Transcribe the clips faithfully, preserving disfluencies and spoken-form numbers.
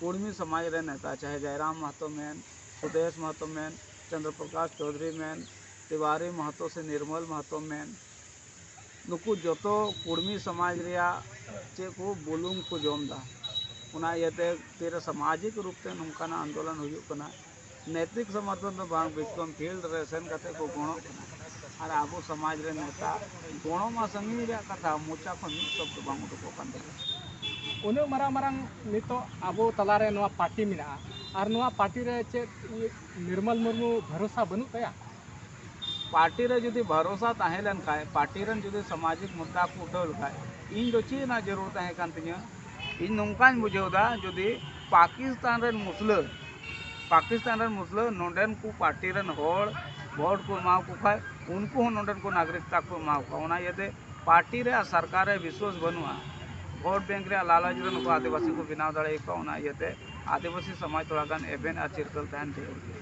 ᱠᱩᱲᱢᱤ ᱥᱚᱢᱟᱡᱽ ᱨᱮᱱ ᱱᱮᱛᱟ, ᱪᱟᱦᱮ ᱡᱟᱭᱨᱟᱢ ᱢᱟᱦᱟᱛᱚ ᱢᱮᱱ, ᱥᱩᱫᱮᱥ ᱢᱟᱦᱟᱛᱚ ᱢᱮᱱ, ᱪᱚᱱᱫᱨᱚ ᱯᱨᱚᱠᱟᱥ ᱪᱳᱣᱫᱷᱩᱨᱤ ᱢᱮᱱ, ᱛᱤᱣᱟᱨᱤ ᱢᱟᱦᱟᱛᱚ ᱥᱮ ᱱᱤᱨᱢᱚᱞ ᱢᱟᱦᱟᱛᱚ ᱢᱮᱱ, ᱱᱩᱠᱩ ᱡᱚᱛᱚ ᱠᱩᱲᱢᱤ ᱥᱚᱢᱟᱡᱽ ᱨᱮᱭᱟᱜ ᱪᱮᱫ ᱠᱚ ᱵᱩᱞᱩᱝ ᱠᱚ ᱡᱚᱢ ᱮᱫᱟ᱾ ᱚᱱᱟ ᱤᱭᱟᱹᱛᱮ ᱛᱤᱨᱮ ᱥᱟᱢᱟᱡᱤᱠ ᱨᱩᱯ ᱛᱮ ᱱᱚᱝᱠᱟᱱᱟᱜ ᱟᱱᱫᱳᱞᱚᱱ ᱦᱩᱭᱩᱜ ᱠᱟᱱᱟ, ᱱᱮᱛᱤᱠ ᱥᱚᱢᱚᱨᱛᱷᱚᱱ ᱫᱚ ᱵᱟᱝ, ᱵᱤᱠᱨᱚᱢ ᱯᱷᱤᱞᱰ ᱨᱮ ᱥᱮᱱ ᱠᱟᱛᱮ ᱠᱚ ᱜᱚᱲᱚᱜ ᱠᱟᱱᱟ᱾ ᱟᱨ ᱟᱵᱚ ᱥᱚᱢᱟᱡᱽ ᱨᱮ ᱱᱮᱛᱟ ᱜᱚᱲᱚ ᱢᱟ ᱥᱟᱺᱜᱤᱧ ᱨᱮᱭᱟᱜ ᱠᱟᱛᱷᱟ, ᱢᱚᱪᱟ ᱠᱷᱚᱱ ᱢᱤᱫ ᱥᱚᱵᱫᱚ ᱵᱟᱝ ᱩᱰᱩᱠᱚᱜ ᱠᱟᱱ ᱛᱟᱵᱚᱱᱟ᱾ ᱩᱱᱟᱹᱜ ᱢᱟᱨᱟᱝ ᱢᱟᱨᱟᱝ ᱱᱤᱛᱚᱜ ᱟᱵᱚ ᱛᱟᱞᱟᱨᱮ ᱱᱚᱣᱟ ᱯᱟᱨᱴᱤ ᱢᱮᱱᱟᱜᱼᱟ, ᱟᱨ ᱱᱚᱣᱟ ᱯᱟᱨᱴᱤ ᱨᱮ ᱪᱮᱫ ᱱᱤᱨᱢᱚᱞ ᱢᱩᱨᱢᱩ ᱵᱷᱚᱨᱚᱥᱟ ᱵᱟᱹᱱᱩᱜ ᱛᱟᱭᱟ? ᱯᱟᱨᱴᱤ ᱨᱮ ᱡᱩᱫᱤ ᱵᱷᱚᱨᱚᱥᱟ ᱛᱟᱦᱮᱸ ᱞᱮᱱ ᱠᱷᱟᱱ, ᱯᱟᱨᱴᱤ ᱨᱮᱱ ᱡᱩᱫᱤ ᱥᱟᱢᱟᱡᱤᱠ ᱢᱩᱫᱽᱫᱟ ᱠᱚ ᱩᱴᱷᱟᱹᱣ ᱞᱮᱠᱷᱟᱱ, ᱤᱧ ᱫᱚ ᱪᱮᱫ ᱨᱮᱱᱟᱜ ᱡᱟᱹᱨᱩᱲ ᱛᱟᱦᱮᱸ ᱠᱟᱱ ᱛᱤᱧᱟᱹ? ᱤᱧ ᱱᱚᱝᱠᱟᱧ ᱵᱩᱡᱷᱟᱹᱣ ᱮᱫᱟ, ᱡᱩᱫᱤ ᱯᱟᱠᱤᱥᱛᱟᱱ ᱨᱮᱱ ᱢᱩᱥᱞᱟᱹ, ᱯᱟᱠᱤᱥᱛᱟᱱ ᱨᱮᱱ ᱢᱩᱥᱞᱟᱹ ᱱᱚᱰᱮᱱ ᱠᱚ ᱯᱟᱨᱴᱤ ᱨᱮᱱ ᱦᱚᱲ ᱵᱷᱳᱴ ᱠᱚ ᱮᱢᱟ ᱠᱚ ᱠᱷᱟᱱ, ᱩᱱᱠᱩ ᱦᱚᱸ ᱱᱚᱰᱮᱱ ᱠᱚ ᱱᱟᱜᱚᱨᱤᱠᱛᱟ ᱠᱚ ᱮᱢᱟ ᱠᱚᱣᱟ᱾ ᱚᱱᱟ ᱤᱭᱟᱹᱛᱮ ᱯᱟᱨᱴᱤ ᱨᱮ ᱟᱨ ᱥᱚᱨᱠᱟᱨ ᱨᱮ ᱵᱤᱥᱣᱟᱥ ᱵᱟᱹᱱᱩᱜᱼᱟ᱾ ᱵᱷᱳᱴ ᱵᱮᱝᱠ ᱨᱮᱭᱟᱜ ᱞᱟᱞᱚᱪ ᱨᱮ ᱱᱩᱠᱩ ᱟᱹᱫᱤᱵᱟᱹᱥᱤ ᱠᱚ ᱵᱮᱱᱟᱣ ᱫᱟᱲᱮᱭᱟᱠᱚᱣᱟ᱾ ᱚᱱᱟ ᱤᱭᱟᱹᱛᱮ ᱟᱹᱫᱤᱵᱟᱹᱥᱤ ᱥᱚᱢᱟᱡᱽ ᱛᱷᱚᱲᱟ ᱜᱟᱱ ᱮᱵᱷᱮᱱ ᱟᱨ ᱪᱤᱨᱜᱟᱹᱞ ᱛᱟᱦᱮᱱ ᱡᱟᱹᱨᱩᱲ ᱜᱮᱭᱟ᱾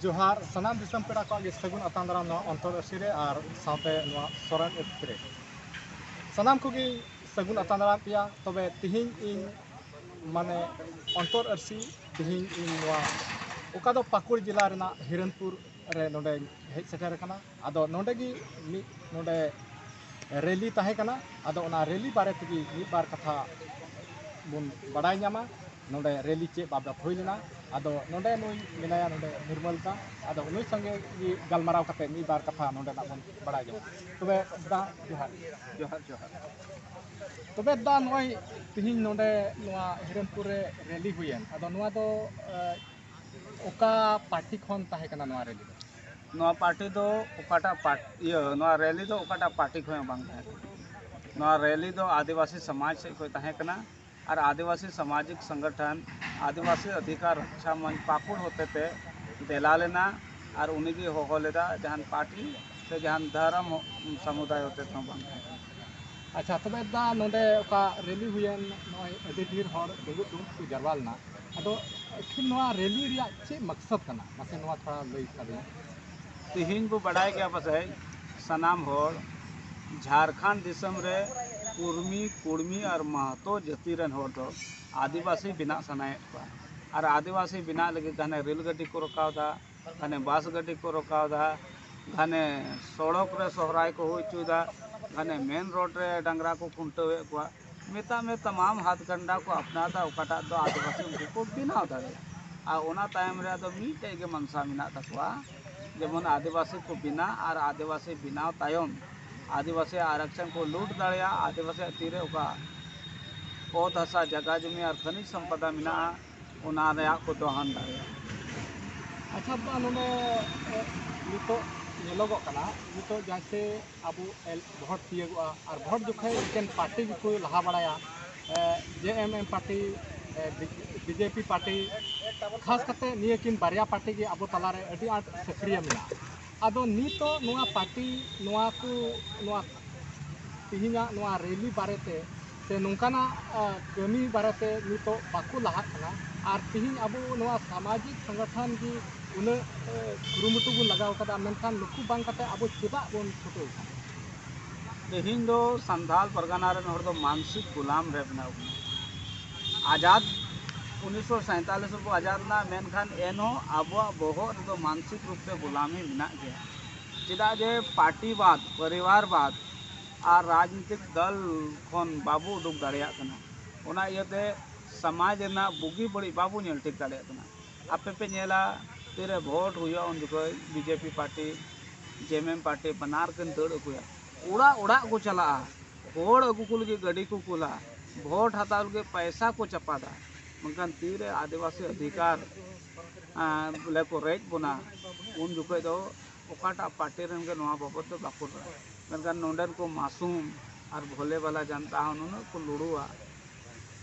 ᱡᱚᱦᱟᱨ, ᱥᱟᱱᱟᱢ ᱫᱤᱥᱚᱢ ᱯᱮᱲᱟ ᱠᱚᱣᱟᱜ ᱜᱮ ᱥᱟᱹᱜᱩᱱ ᱟᱛᱟᱝ ᱫᱟᱨᱟᱢ ᱱᱚᱣᱟ ᱚᱱᱛᱚᱨ ᱟᱹᱨᱥᱤ ᱨᱮ ᱟᱨ ᱥᱟᱶᱛᱮ ᱱᱚᱣᱟ ᱥᱚᱨᱮᱱ ᱮᱯᱥ ᱨᱮ᱾ ᱥᱟᱱᱟᱢ ᱠᱚᱜᱮ ᱥᱟᱹᱜᱩᱱ ᱟᱛᱟᱝ ᱫᱟᱨᱟᱢ ᱯᱮᱭᱟ᱾ ᱛᱚᱵᱮ ᱛᱤᱦᱤᱧ ᱤᱧ ᱢᱟᱱᱮ ᱚᱱᱛᱚᱨ ᱟᱹᱨᱥᱤ, ᱛᱤᱦᱤᱧ ᱤᱧ ᱱᱚᱣᱟ ᱚᱠᱟ ᱫᱚ ᱯᱟᱹᱠᱩᱲ ᱡᱮᱞᱟ ᱨᱮᱱᱟᱜ ᱦᱤᱨᱚᱱᱯᱩᱨ ᱨᱮ ᱱᱚᱰᱮᱧ ᱦᱮᱡ ᱥᱮᱴᱮᱨ ᱟᱠᱟᱱᱟ᱾ ᱟᱫᱚ ᱱᱚᱰᱮ ᱜᱮ ᱢᱤᱫ ᱱᱚᱰᱮ ᱨᱮᱞᱤ ᱛᱟᱦᱮᱸ ᱠᱟᱱᱟ᱾ ᱟᱫᱚ ᱚᱱᱟ ᱨᱮᱞᱤ ᱵᱟᱨᱮ ᱛᱮᱜᱮ ᱢᱤᱫ ᱵᱟᱨ ᱠᱟᱛᱷᱟ ᱵᱚᱱ ᱵᱟᱲᱟᱭ ᱧᱟᱢᱟ, ᱱᱚᱰᱮ ᱨᱮᱞᱤ ᱪᱮᱫ ᱵᱟᱵᱚᱫ ᱦᱩᱭ ᱞᱮᱱᱟ᱾ ᱟᱫᱚ ᱱᱚᱰᱮ ᱱᱩᱭ ᱢᱮᱱᱟᱭᱟ, ᱱᱚᱰᱮ ᱱᱤᱨᱢᱚᱞ ᱫᱟ᱾ ᱟᱫᱚ ᱱᱩᱭ ᱥᱚᱸᱜᱮ ᱜᱮ ᱜᱟᱞᱢᱟᱨᱟᱣ ᱠᱟᱛᱮ ᱢᱤᱫ ᱵᱟᱨ ᱠᱟᱛᱷᱟ ᱱᱚᱰᱮᱱᱟᱜ ᱵᱚᱱ ᱵᱟᱲᱟᱭ ᱧᱟᱢᱟ᱾ ᱛᱚᱵᱮ ᱫᱟ, ᱡᱚᱦᱟᱨ᱾ ᱡᱚᱦᱟᱨ, ᱡᱚᱦᱟᱨ᱾ ᱛᱚᱵᱮ ᱫᱟ, ᱱᱚᱜᱼᱚᱭ ᱛᱤᱦᱤᱧ ᱱᱚᱰᱮ ᱱᱚᱣᱟ ᱦᱤᱨᱚᱱᱯᱩᱨ ᱨᱮ ᱨᱮᱞᱤ ᱦᱩᱭᱮᱱ, ᱟᱫᱚ ᱱᱚᱣᱟ ᱫᱚ, ᱮ, ᱚᱠᱟ ᱯᱟᱨᱴᱤ ᱠᱷᱚᱱ ᱛᱟᱦᱮᱸ ᱠᱟᱱᱟ ᱱᱚᱣᱟ ᱨᱮᱞᱤ ᱫᱚ? ᱱᱚᱣᱟ ᱯᱟᱨᱴᱤ ᱫᱚ ᱚᱠᱟᱴᱟᱜ ᱯᱟᱨᱴ-, ᱤᱭᱟᱹ, ᱱᱚᱣᱟ ᱨᱮᱞᱤ ᱫᱚ ᱚᱠᱟᱴᱟᱜ ᱯᱟᱨᱴᱤ ᱠᱷᱚᱱ ᱦᱚᱸ ᱵᱟᱝ ᱛᱟᱦᱮᱸ ᱠᱟᱱᱟ᱾ ᱱᱚᱣᱟ ᱨᱮᱞᱤ ᱫᱚ ᱟᱹᱫᱤᱵᱟᱹᱥᱤ ᱥᱚᱢᱟᱡᱽ ᱥᱮᱫ ᱠᱷᱚᱱ ᱛᱟᱦᱮᱸ ᱠᱟᱱᱟ᱾ ᱟᱨ ᱟᱹᱫᱤᱵᱟᱹᱥᱤ ᱥᱟᱢᱟᱡᱤᱠ ᱥᱚᱝᱜᱚᱴᱷᱚᱱ ᱟᱹᱫᱤᱵᱟᱹᱥᱤ ᱚᱫᱷᱤᱠᱟᱨ ᱨᱚᱠᱷᱟ ᱢᱚᱧᱪ ᱯᱟᱹᱠᱩᱲ ᱦᱚᱛᱮᱛᱮ ᱫᱮᱞᱟ ᱞᱮᱱᱟ᱾ ᱟᱨ ᱩᱱᱤᱜᱮ ᱦᱚᱦᱚ ᱞᱮᱫᱟ, ᱡᱟᱦᱟᱱ ᱯᱟᱨᱴᱤ ᱥᱮ ᱡᱟᱦᱟᱱ ᱫᱷᱚᱨᱚᱢ ᱥᱚᱢᱩᱫᱟᱭ ᱦᱚᱛᱮᱛᱮ ᱦᱚᱸ ᱵᱟᱝ ᱛᱟᱦᱮᱸ ᱠᱟᱱᱟ᱾ ᱟᱪᱪᱷᱟ, ᱛᱚᱵᱮ ᱫᱟ, ᱱᱚᱰᱮ ᱚᱠᱟ ᱨᱮᱞᱤ ᱦᱩᱭᱮᱱ, ᱱᱚᱜᱼᱚᱭ ᱟᱹᱰᱤ ᱰᱷᱮᱨ ᱦᱚᱲ ᱫᱩᱲᱩᱵ ᱫᱩᱲᱩᱵ ᱠᱚ ᱡᱟᱨᱣᱟ ᱞᱮᱱᱟ, ᱟᱫᱚ ᱟᱹᱠᱷᱤᱨ ᱱᱚᱣᱟ ᱨᱮᱞᱤ ᱨᱮᱭᱟᱜ ᱪᱮᱫ ᱢᱚᱠᱥᱚᱫ ᱠᱟᱱᱟ, ᱢᱟᱥᱮ ᱱᱚᱣᱟ ᱛᱷᱚᱲᱟ ᱞᱟᱹᱭ ᱥᱟᱰᱮ᱾ ᱛᱮᱦᱮᱧ ᱵᱚ ᱵᱟᱰᱟᱭ ᱜᱮᱭᱟ ᱯᱟᱥᱮᱡ ᱥᱟᱱᱟᱢ ᱦᱚᱲ ᱡᱷᱟᱲᱠᱷᱚᱸᱰ ᱫᱤᱥᱚᱢ ᱨᱮ ᱠᱩᱨᱢᱤ, ᱠᱩᱲᱢᱤ ᱟᱨ ᱢᱟᱦᱛᱚ ᱡᱟᱹᱛᱤ ᱨᱮᱱ ᱦᱚᱲ ᱫᱚ ᱟᱹᱫᱤᱵᱟᱹᱥᱤ ᱵᱮᱱᱟᱜ ᱥᱟᱱᱟᱭᱮᱫ ᱠᱚᱣᱟ᱾ ᱟᱨ ᱟᱹᱫᱤᱵᱟᱹᱥᱤ ᱵᱮᱱᱟᱜ ᱞᱟᱹᱜᱤᱫ ᱜᱷᱟᱱᱮ ᱨᱮᱹᱞ ᱜᱟᱹᱰᱤ ᱠᱚ ᱨᱚᱠᱟᱣ ᱮᱫᱟ, ᱜᱷᱟᱱᱮ ᱵᱟᱥ ᱜᱟᱹᱰᱤ ᱠᱚ ᱨᱚᱠᱟᱣ ᱮᱫᱟ, ᱜᱷᱟᱱᱮ ᱥᱚᱲᱚᱠ ᱨᱮ ᱥᱚᱦᱨᱟᱭ ᱠᱚ ᱦᱩᱭ ᱦᱚᱪᱚᱭᱮᱫᱟ, ᱜᱷᱟᱱᱮ ᱢᱮᱱ ᱨᱳᱰ ᱨᱮ ᱰᱟᱝᱨᱟ ᱠᱚ ᱠᱷᱩᱱᱴᱟᱹᱣᱮᱫ ᱠᱚᱣᱟ᱾ ᱢᱮᱛᱟᱜ ᱢᱮ, ᱛᱟᱢᱟᱢ ᱦᱟᱛ ᱜᱟᱱᱰᱟ ᱠᱚ ᱟᱯᱱᱟᱨ ᱮᱫᱟ, ᱚᱠᱟᱴᱟᱜ ᱫᱚ ᱟᱹᱫᱤᱵᱟᱹᱥᱤ ᱩᱱᱠᱩ ᱠᱚ ᱵᱮᱱᱟᱣ ᱫᱟᱲᱮᱭᱟᱜᱼᱟ᱾ ᱟᱨ ᱚᱱᱟ ᱛᱟᱭᱚᱢ ᱨᱮ ᱟᱫᱚ ᱢᱤᱫᱴᱮᱡ ᱜᱮ ᱢᱟᱱᱥᱟ ᱢᱮᱱᱟᱜ ᱛᱟᱠᱚᱣᱟ, ᱡᱮᱢᱚᱱ ᱟᱹᱫᱤᱵᱟᱹᱥᱤ ᱠᱚ ᱵᱮᱱᱟᱜ ᱟᱨ ᱟᱹᱫᱤᱵᱟᱹᱥᱤ ᱵᱮᱱᱟᱣ ᱛᱟᱭᱚᱢ ᱟᱹᱫᱤᱵᱟᱹᱥᱤ ᱟᱨᱟᱠᱥᱚᱱ ᱠᱚ ᱞᱩᱴ ᱫᱟᱲᱮᱭᱟᱜᱼᱟ, ᱟᱹᱫᱤᱵᱟᱹᱥᱤᱭᱟᱜ ᱛᱤᱨᱮ ᱚᱠᱟ ᱚᱛ ᱦᱟᱥᱟ, ᱡᱟᱭᱜᱟ ᱡᱚᱢᱤ ᱟᱨ ᱠᱷᱟᱹᱱᱤᱡ ᱥᱚᱢᱯᱚᱫᱟ ᱢᱮᱱᱟᱜᱼᱟ, ᱚᱱᱟ ᱨᱮᱭᱟᱜ ᱠᱚ ᱫᱚᱦᱚᱱ ᱫᱟᱲᱮᱭᱟᱜᱼᱟ᱾ ᱟᱪᱪᱷᱟ ᱫᱟ, ᱱᱚᱰᱮ ᱮ, ᱱᱤᱛᱚᱜ ᱧᱮᱞᱚᱜᱚᱜ ᱠᱟᱱᱟ, ᱱᱤᱛᱚᱜ ᱡᱟᱭᱥᱮ ᱟᱵᱚ ᱮᱞ- ᱵᱷᱳᱴ ᱛᱤᱭᱳᱜᱚᱜᱼᱟ ᱟᱨ ᱵᱷᱳᱴ ᱡᱚᱠᱷᱚᱱ ᱮᱠᱮᱱ ᱯᱟᱨᱴᱤ ᱜᱮᱠᱚ ᱞᱟᱦᱟ ᱵᱟᱲᱟᱭᱟ, J M M party, B J P party, ᱠᱷᱟᱥ ᱠᱟᱛᱮ ᱱᱤᱭᱟᱹ ᱠᱤᱱ ᱵᱟᱨᱭᱟ ᱯᱟᱨᱴᱤ ᱜᱮ ᱟᱵᱚ ᱛᱟᱞᱟᱨᱮ ᱟᱹᱰᱤ ᱟᱸᱴ ᱥᱟᱹᱠᱨᱤᱭᱟᱹ ᱢᱮᱱᱟᱜᱼᱟ᱾ ᱟᱫᱚ ᱱᱤᱛᱚᱜ ᱱᱚᱣᱟ ᱯᱟᱨᱴᱤ, ᱱᱚᱣᱟ ᱠᱚ, ᱱᱚᱣᱟ ᱛᱮᱦᱮᱧᱟᱜ ᱱᱚᱣᱟ ᱨᱮᱞᱤ ᱵᱟᱨᱮᱛᱮ ᱥᱮ ᱱᱚᱝᱠᱟᱱᱟᱜ ᱠᱟᱹᱢᱤ ᱵᱟᱨᱮᱛᱮ ᱱᱤᱛᱚᱜ ᱵᱟᱠᱚ ᱞᱟᱦᱟᱜ ᱠᱟᱱᱟ᱾ ᱟᱨ ᱛᱮᱦᱮᱧ ᱟᱵᱚ ᱱᱚᱣᱟ ᱥᱟᱢᱟᱡᱤᱠ ᱥᱚᱝᱜᱚᱴᱷᱚᱱ ᱜᱮ ᱩᱱᱟᱹᱜ ᱠᱩᱨᱩᱢᱩᱴᱩ ᱵᱚᱱ ᱞᱟᱜᱟᱣ ᱠᱟᱫᱟ, ᱢᱮᱱᱠᱷᱟᱱ ᱱᱩᱠᱩ ᱵᱟᱝ ᱠᱟᱛᱮ ᱟᱵᱚ ᱪᱮᱫᱟᱜ ᱵᱚᱱ ᱪᱷᱩᱴᱟᱹᱣ ᱠᱟᱱᱟ? ᱛᱮᱦᱮᱧ ᱫᱚ ᱥᱟᱱᱛᱟᱲ ᱯᱟᱨᱜᱟᱱᱟ ᱨᱮᱱ ᱦᱚᱲ ᱫᱚ ᱢᱟᱱᱥᱤᱠ ᱜᱩᱞᱟᱢ ᱨᱮ ᱵᱮᱱᱟᱣ ᱠᱟᱱᱟ᱾ ᱟᱡᱟᱫ ᱩᱱᱤᱥᱥᱚ ᱥᱟᱭᱛᱟᱞᱤᱥ ᱨᱮᱵᱚ ᱟᱡᱟᱫ ᱮᱱᱟ, ᱢᱮᱱᱠᱷᱟᱱ ᱮᱱᱦᱚᱸ ᱟᱵᱚᱣᱟᱜ ᱵᱚᱦᱚᱜ ᱨᱮᱫᱚ ᱢᱟᱱᱥᱤᱠ ᱨᱩᱯ ᱛᱮ ᱜᱩᱞᱟᱢᱤ ᱢᱮᱱᱟᱜ ᱜᱮᱭᱟ᱾ ᱪᱮᱫᱟᱜ ᱡᱮ ᱯᱟᱨᱴᱤᱵᱟᱫ, ᱯᱚᱨᱤᱵᱟᱨᱵᱟᱫ ᱟᱨ ᱨᱟᱡᱽᱱᱤᱛᱤᱠ ᱫᱚᱞ ᱠᱷᱚᱱ ᱵᱟᱵᱚ ᱩᱰᱩᱠ ᱫᱟᱲᱮᱭᱟᱜ ᱠᱟᱱᱟ᱾ ᱚᱱᱟ ᱤᱭᱟᱹᱛᱮ ᱥᱚᱢᱟᱡᱽ ᱨᱮᱱᱟᱜ ᱵᱩᱜᱤ ᱵᱟᱹᱲᱤᱡ ᱵᱟᱵᱚ ᱧᱮᱞ ᱴᱷᱤᱠ ᱫᱟᱲᱮᱭᱟᱜ ᱠᱟᱱᱟ᱾ ᱟᱯᱮ ᱯᱮ ᱧᱮᱞᱟ, ᱛᱤᱨᱮ ᱵᱷᱳᱴ ᱦᱩᱭᱩᱜᱼᱟ, ᱩᱱ ᱡᱚᱠᱷᱚᱱ ᱵᱤ ᱡᱮ ᱯᱤ ᱯᱟᱨᱴᱤ, ᱡᱮ ᱮᱢ ᱮᱢ ᱯᱟᱨᱴᱤ ᱵᱟᱱᱟᱨ ᱠᱤᱱ ᱫᱟᱹᱲ ᱟᱹᱜᱩᱭᱟ, ᱚᱲᱟᱜ ᱚᱲᱟᱜ ᱠᱚ ᱪᱟᱞᱟᱜᱼᱟ, ᱦᱚᱲ ᱟᱹᱜᱩ ᱠᱚ ᱞᱟᱹᱜᱤᱫ ᱜᱟᱹᱰᱤ ᱠᱚ ᱠᱩᱞᱟ, ᱵᱷᱳᱴ ᱦᱟᱛᱟᱣ ᱞᱟᱹᱜᱤᱫ ᱯᱟᱭᱥᱟ ᱠᱚ ᱪᱟᱯᱟᱫᱟ᱾ ᱢᱮᱱᱠᱷᱟᱱ ᱛᱤᱨᱮ ᱟᱹᱫᱤᱵᱟᱹᱥᱤ ᱚᱫᱷᱤᱠᱟᱨ, ᱟᱸ, ᱵᱚᱞᱮ ᱠᱚ ᱨᱮᱡ ᱵᱚᱱᱟ, ᱩᱱ ᱡᱚᱠᱷᱚᱱ ᱫᱚ ᱚᱠᱟᱴᱟᱜ ᱯᱟᱨᱴᱤ ᱨᱮᱱ ᱜᱮ ᱱᱚᱣᱟ ᱵᱟᱵᱚᱫ ᱫᱚ ᱵᱟᱠᱚ ᱨᱚᱲᱟ᱾ ᱢᱮᱱᱠᱷᱟᱱ ᱱᱚᱰᱮᱱ ᱠᱚ ᱢᱟᱥᱩᱢ ᱟᱨ ᱵᱷᱳᱞᱮ ᱵᱟᱞᱟ ᱡᱟᱱᱛᱟ ᱦᱚᱸ ᱱᱩᱱᱟᱹᱜ ᱠᱚ ᱞᱩᱲᱩᱣᱟ,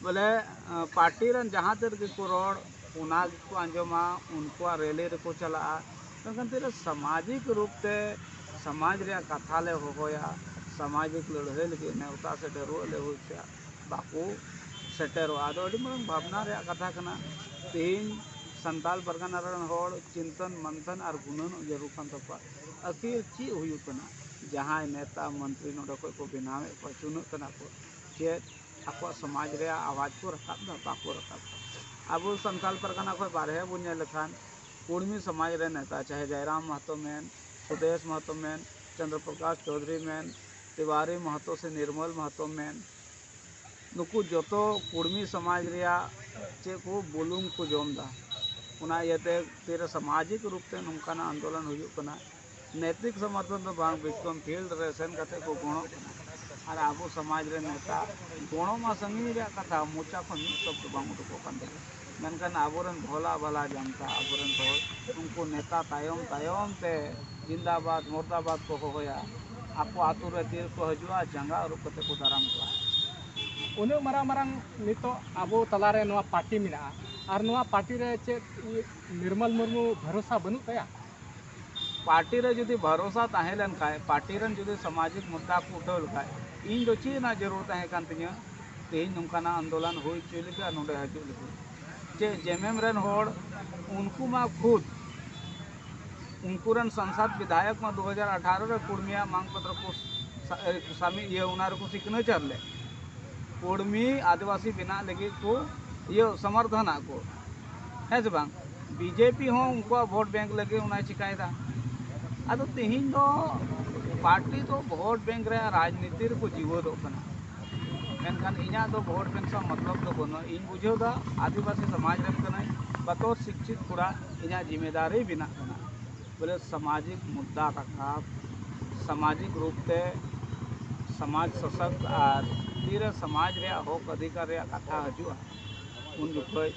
ᱵᱚᱞᱮ, ᱟᱸ, ᱯᱟᱨᱴᱤ ᱨᱮᱱ ᱡᱟᱦᱟᱸ ᱛᱤ ᱨᱮᱜᱮ ᱠᱚ ᱨᱚᱲ, ᱚᱱᱟ ᱜᱮᱠᱚ ᱟᱸᱡᱚᱢᱟ, ᱩᱱᱠᱩᱣᱟᱜ ᱨᱮᱞᱤ ᱨᱮᱠᱚ ᱪᱟᱞᱟᱜᱼᱟ᱾ ᱢᱮᱱᱠᱷᱟᱱ ᱛᱤᱨᱮ ᱥᱟᱢᱟᱡᱤᱠ ᱨᱩᱯ ᱛᱮ ᱥᱚᱢᱟᱡᱽ ᱨᱮᱭᱟᱜ ᱠᱟᱛᱷᱟ ᱞᱮ ᱦᱚᱦᱚᱭᱟ, ᱥᱟᱢᱟᱡᱤᱠ ᱞᱟᱹᱲᱦᱟᱹᱭ ᱞᱟᱹᱜᱤᱫ ᱱᱮᱣᱛᱟ ᱥᱮᱴᱮᱨᱚᱜ ᱞᱮ ᱦᱩᱭ ᱠᱮᱭᱟ, ᱵᱟᱠᱚ ᱥᱮᱴᱮᱨᱚᱜᱼᱟ᱾ ᱟᱫᱚ ᱟᱹᱰᱤ ᱢᱟᱨᱟᱝ ᱵᱷᱟᱵᱽᱱᱟ ᱨᱮᱭᱟᱜ ᱠᱟᱛᱷᱟ ᱠᱟᱱᱟ᱾ ᱛᱮᱦᱮᱧ ᱥᱟᱱᱛᱟᱲ ᱯᱟᱨᱜᱟᱱᱟ ᱨᱮᱱ ᱦᱚᱲ ᱪᱤᱱᱛᱚᱱ ᱢᱟᱱᱛᱷᱚᱱ ᱟᱨ ᱜᱩᱱᱟᱹᱱᱚᱜ ᱡᱟᱹᱨᱩᱲ ᱠᱟᱱ ᱛᱟᱠᱚᱣᱟ, ᱟᱹᱠᱷᱤᱨ ᱪᱮᱫ ᱦᱩᱭᱩᱜ ᱠᱟᱱᱟ᱾ ᱡᱟᱦᱟᱸᱭ ᱱᱮᱛᱟ ᱢᱚᱱᱛᱨᱤ ᱱᱚᱰᱮ ᱠᱷᱚᱱ ᱠᱚ ᱵᱮᱱᱟᱣᱮᱫ ᱠᱚᱣᱟ, ᱪᱩᱱᱟᱹᱜ ᱠᱟᱱᱟ ᱠᱚ, ᱪᱮᱫ ᱟᱠᱚᱣᱟᱜ ᱥᱚᱢᱟᱡᱽ ᱨᱮᱭᱟᱜ ᱟᱣᱟᱡᱽ ᱠᱚ ᱨᱟᱠᱟᱵ ᱮᱫᱟ? ᱵᱟᱠᱚ ᱨᱟᱠᱟᱵ ᱮᱫᱟ᱾ ᱟᱵᱚ ᱥᱟᱱᱛᱟᱲ ᱯᱟᱨᱜᱟᱱᱟ ᱠᱷᱚᱱ ᱵᱟᱨᱦᱮ ᱵᱚᱱ ᱧᱮᱞ ᱞᱮᱠᱷᱟᱱ, ᱠᱩᱲᱢᱤ ᱥᱚᱢᱟᱡᱽ ᱨᱮᱱ ᱱᱮᱛᱟ, ᱪᱟᱦᱮ ᱡᱟᱭᱨᱟᱢ ᱢᱟᱦᱟᱛᱚ ᱢᱮᱱ, ᱥᱩᱫᱮᱥ ᱢᱟᱦᱟᱛᱚ ᱢᱮᱱ, ᱪᱚᱱᱫᱨᱚ ᱯᱨᱚᱠᱟᱥ ᱪᱳᱣᱫᱷᱩᱨᱤ ᱢᱮᱱ, ᱛᱤᱣᱟᱨᱤ ᱢᱟᱦᱟᱛᱚ ᱥᱮ ᱱᱤᱨᱢᱚᱞ ᱢᱟᱦᱟᱛᱚ ᱢᱮᱱ, ᱱᱩᱠᱩ ᱡᱚᱛᱚ ᱠᱩᱲᱢᱤ ᱥᱚᱢᱟᱡᱽ ᱨᱮᱭᱟᱜ ᱪᱮᱫ ᱠᱚ ᱵᱩᱞᱩᱝ ᱠᱚ ᱡᱚᱢ ᱮᱫᱟ᱾ ᱚᱱᱟ ᱤᱭᱟᱹᱛᱮ ᱛᱤᱨᱮ ᱥᱟᱢᱟᱡᱤᱠ ᱨᱩᱯ ᱛᱮ ᱱᱚᱝᱠᱟᱱᱟᱜ ᱟᱱᱫᱳᱞᱚᱱ ᱦᱩᱭᱩᱜ ᱠᱟᱱᱟ, ᱱᱮᱛᱤᱠ ᱥᱚᱢᱚᱨᱛᱷᱚᱱ ᱫᱚ ᱵᱟᱝ, ᱵᱤᱥᱠᱚᱢ ᱯᱷᱤᱞᱰ ᱨᱮ ᱥᱮᱱ ᱠᱟᱛᱮ ᱠᱚ ᱜᱚᱲᱚᱜ ᱠᱟᱱᱟ᱾ ᱟᱨ ᱟᱵᱚ ᱥᱚᱢᱟᱡᱽ ᱨᱮ ᱱᱮᱛᱟ ᱜᱚᱲᱚ ᱢᱟ ᱥᱟᱺᱜᱤᱧ ᱨᱮᱭᱟᱜ ᱠᱟᱛᱷᱟ, ᱢᱚᱪᱟ ᱠᱷᱚᱱ ᱢᱤᱫ ᱥᱚᱵᱫᱚ ᱵᱟᱝ ᱩᱰᱩᱠᱚᱜ ᱠᱟᱱ ᱛᱟᱠᱚᱣᱟ᱾ ᱢᱮᱱᱠᱷᱟᱱ ᱟᱵᱚᱨᱮᱱ ᱵᱷᱳᱞᱟ ᱵᱷᱟᱞᱟ ᱡᱟᱱᱛᱟ, ᱟᱵᱚᱨᱮᱱ ᱦᱚᱲ, ᱩᱱᱠᱩ ᱱᱮᱛᱟ ᱛᱟᱭᱚᱢ ᱛᱟᱭᱚᱢ ᱛᱮ ᱡᱤᱱᱫᱟᱵᱟᱫ ᱢᱚᱨᱫᱟᱵᱟᱫ ᱠᱚ ᱦᱚᱦᱚᱭᱟ᱾ ᱟᱠᱚ ᱟᱛᱳ ᱨᱮ ᱛᱤᱨᱮ ᱠᱚ ᱦᱤᱡᱩᱜᱼᱟ, ᱡᱟᱸᱜᱟ ᱟᱹᱨᱩᱵ ᱠᱟᱛᱮ ᱠᱚ ᱫᱟᱨᱟᱢ ᱠᱚᱣᱟ᱾ ᱩᱱᱟᱹᱜ ᱢᱟᱨᱟᱝ ᱢᱟᱨᱟᱝ ᱱᱤᱛᱚᱜ ᱟᱵᱚ ᱛᱟᱞᱟᱨᱮ ᱱᱚᱣᱟ ᱯᱟᱨᱴᱤ ᱢᱮᱱᱟᱜᱼᱟ, ᱟᱨ ᱱᱚᱣᱟ ᱯᱟᱨᱴᱤ ᱨᱮ ᱪᱮᱫ ᱱᱤᱨᱢᱚᱞ ᱢᱩᱨᱢᱩ ᱵᱷᱚᱨᱚᱥᱟ ᱵᱟᱹᱱᱩᱜ ᱛᱟᱭᱟ? ᱯᱟᱨᱴᱤ ᱨᱮ ᱡᱩᱫᱤ ᱵᱷᱚᱨᱚᱥᱟ ᱛᱟᱦᱮᱸ ᱞᱮᱱ ᱠᱷᱟᱡ, ᱯᱟᱨᱴᱤ ᱨᱮᱱ ᱡᱩᱫᱤ ᱥᱟᱢᱟᱡᱤᱠ ᱢᱩᱫᱽᱫᱟ ᱠᱚ ᱩᱴᱷᱟᱹᱣ ᱞᱮᱠᱷᱟᱡ, ᱤᱧ ᱫᱚ ᱪᱮᱫ ᱨᱮᱱᱟᱜ ᱡᱟᱹᱨᱩᱲ ᱛᱟᱦᱮᱸ ᱠᱟᱱ ᱛᱤᱧᱟᱹ ᱛᱮᱦᱮᱧ ᱱᱚᱝᱠᱟᱱᱟᱜ ᱟᱱᱫᱳᱞᱚᱱ ᱦᱩᱭ ᱦᱚᱪᱚᱭ ᱞᱟᱹᱜᱤᱫ ᱟᱨ ᱱᱚᱰᱮ ᱦᱤᱡᱩᱜ ᱞᱟᱹᱜᱤᱫ? ᱡᱮ ᱡᱮᱢᱮᱢ ᱨᱮᱱ ᱦᱚᱲ, ᱩᱱᱠᱩ ᱢᱟ ᱠᱷᱩᱫ, ᱩᱱᱠᱩ ᱨᱮᱱ ᱥᱟᱝᱥᱟᱫ ᱵᱤᱫᱷᱟᱭᱚᱠ ᱢᱟ ᱫᱩ ᱦᱟᱡᱟᱨ ᱟᱴᱷᱟᱨᱚ ᱨᱮ ᱠᱩᱲᱢᱤᱭᱟᱜ ᱢᱟᱝ ᱯᱚᱛᱨᱚ ᱠᱚ ᱥᱟ-, ᱮ, ᱥᱟᱢᱤ-, ᱤᱭᱟᱹ, ᱚᱱᱟ ᱨᱮᱠᱚ ᱥᱤᱜᱽᱱᱮᱪᱟᱨ ᱞᱮᱫ᱾ ᱠᱩᱲᱢᱤ ᱟᱹᱫᱤᱵᱟᱹᱥᱤ ᱵᱮᱱᱟᱜ ᱞᱟᱹᱜᱤᱫ ᱠᱚ ᱤᱭᱟᱹ ᱥᱚᱢᱚᱨᱛᱷᱚᱱᱟᱜ ᱠᱚ, ᱦᱮᱸ ᱥᱮ ᱵᱟᱝ? ᱵᱤᱡᱮᱯᱤ ᱦᱚᱸ ᱩᱱᱠᱩᱣᱟᱜ ᱵᱷᱳᱴ ᱵᱮᱝᱠ ᱞᱟᱹᱜᱤᱫ ᱚᱱᱟᱭ ᱪᱤᱠᱟᱭᱮᱫᱟ᱾ ᱟᱫᱚ ᱛᱮᱦᱮᱧ ᱫᱚ ᱯᱟᱨᱴᱤ ᱫᱚ ᱵᱷᱳᱴ ᱵᱮᱝᱠ ᱨᱮ ᱨᱟᱡᱽᱱᱤᱛᱤ ᱨᱮᱠᱚ ᱡᱤᱣᱮᱫᱚᱜ ᱠᱟᱱᱟ, ᱢᱮᱱᱠᱷᱟᱱ ᱤᱧᱟᱹᱜ ᱫᱚ ᱵᱷᱳᱴ ᱵᱮᱝᱠ ᱥᱟᱶ ᱢᱚᱛᱞᱚᱵ ᱫᱚ ᱵᱟᱹᱱᱩᱜᱼᱟ᱾ ᱤᱧ ᱵᱩᱡᱷᱟᱹᱣ ᱫᱟ ᱟᱹᱫᱤᱵᱟᱹᱥᱤ ᱥᱚᱢᱟᱡᱽ ᱨᱮᱱ ᱠᱟᱹᱱᱟᱹᱧ, ᱵᱚᱛᱚᱨ ᱥᱤᱠᱪᱷᱤᱛ ᱠᱚᱲᱟ ᱤᱧᱟᱹᱜ ᱡᱤᱢᱮᱫᱟᱨᱤ ᱵᱮᱱᱟᱜ ᱠᱟᱱᱟ᱾ ᱵᱚᱞᱮ ᱥᱟᱢᱟᱡᱤᱠ ᱢᱩᱫᱽᱫᱟ ᱨᱟᱠᱟᱵ, ᱥᱟᱢᱟᱡᱤᱠ ᱨᱩᱯ ᱛᱮ ᱥᱚᱢᱟᱡᱽ ᱥᱚᱥᱚᱠᱛ ᱟᱨ ᱛᱤᱨᱮ ᱥᱚᱢᱟᱡᱽ ᱨᱮᱭᱟᱜ ᱦᱚᱠ ᱚᱫᱷᱤᱠᱟᱨ ᱨᱮᱭᱟᱜ ᱠᱟᱛᱷᱟ ᱦᱤᱡᱩᱜᱼᱟ, ᱩᱱ ᱡᱚᱠᱷᱚᱡ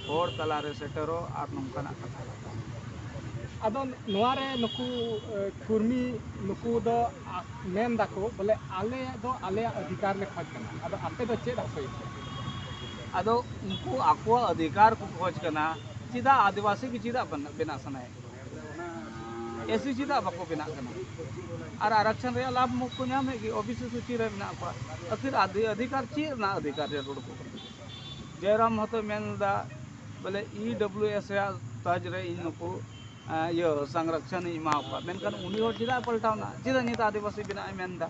ᱦᱚᱲ ᱛᱟᱞᱟᱨᱮ ᱥᱮᱴᱮᱨᱚᱜ ᱟᱨ ᱱᱚᱝᱠᱟᱱᱟᱜ ᱠᱟᱛᱷᱟ ᱨᱟᱠᱟᱵ᱾ ᱟᱫᱚ ᱱᱚᱣᱟ ᱨᱮ ᱱᱩᱠᱩ, ᱮ, ᱠᱩᱲᱢᱤ ᱱᱩᱠᱩ ᱫᱚ, ᱟ, ᱢᱮᱱ ᱫᱟᱠᱚ ᱵᱚᱞᱮ ᱟᱞᱮ ᱫᱚ ᱟᱞᱮᱭᱟᱜ ᱚᱫᱷᱤᱠᱟᱨ ᱞᱮ ᱠᱷᱚᱡᱽ ᱠᱟᱱᱟ᱾ ᱟᱫᱚ ᱟᱯᱮ ᱫᱚ ᱪᱮᱫ ᱦᱚᱠ ᱦᱩᱭᱩᱜ ᱛᱟᱯᱮᱭᱟ? ᱟᱫᱚ ᱩᱱᱠᱩ ᱟᱠᱚᱣᱟᱜ ᱚᱫᱷᱤᱠᱟᱨ ᱠᱚ ᱠᱷᱚᱡᱽ ᱠᱟᱱᱟ, ᱪᱮᱫᱟᱜ ᱟᱹᱫᱤᱵᱟᱹᱥᱤ ᱜᱮ ᱪᱮᱫᱟᱜ ᱵᱮᱱ-, ᱵᱮᱱᱟᱜ ᱥᱟᱱᱟᱭᱮᱫ ᱠᱚᱣᱟ? ᱮᱥᱤ ᱪᱮᱫᱟᱜ ᱵᱟᱠᱚ ᱵᱮᱱᱟᱜ ᱠᱟᱱᱟ? ᱟᱨ ᱟᱨᱟᱠᱥᱚᱱ ᱨᱮᱭᱟᱜ ᱞᱟᱵᱷ ᱢᱟ ᱠᱚ ᱧᱟᱢᱮᱫ ᱜᱮ, ᱳᱵᱤᱥᱤ ᱥᱩᱪᱤ ᱨᱮ ᱢᱮᱱᱟᱜ ᱠᱚᱣᱟ᱾ ᱟᱹᱠᱷᱤᱨ ᱟᱫᱷᱤ-, ᱚᱫᱷᱤᱠᱟᱨ ᱪᱮᱫ ᱨᱮᱱᱟᱜ ᱚᱫᱷᱤᱠᱟᱨ ᱨᱮ ᱨᱚᱲ ᱠᱚ ᱠᱟᱱᱟ? ᱡᱚᱭᱨᱟᱢ ᱦᱚᱸᱛᱚ ᱢᱮᱱ ᱮᱫᱟ ᱵᱚᱞᱮ ᱤ ᱰᱟᱵᱞᱤᱭᱩ ᱮᱥ ᱨᱮᱭᱟᱜ ᱛᱟᱡᱽ ᱨᱮ ᱤᱧ ᱱᱩᱠᱩ ᱮᱸ, ᱤᱭᱟᱹ, ᱥᱚᱝᱨᱚᱠᱷᱚᱱ ᱤᱧ ᱮᱢᱟ ᱠᱚᱣᱟ, ᱢᱮᱱᱠᱷᱟᱱ ᱩᱱᱤ ᱦᱚᱲ ᱪᱮᱫᱟᱜ ᱮ ᱯᱟᱞᱴᱟᱣ ᱮᱱᱟ? ᱪᱮᱫᱟᱜ ᱱᱤᱛ ᱟᱹᱫᱤᱵᱟᱹᱥᱤ ᱵᱮᱱᱟᱜ ᱮ ᱢᱮᱱᱫᱟ?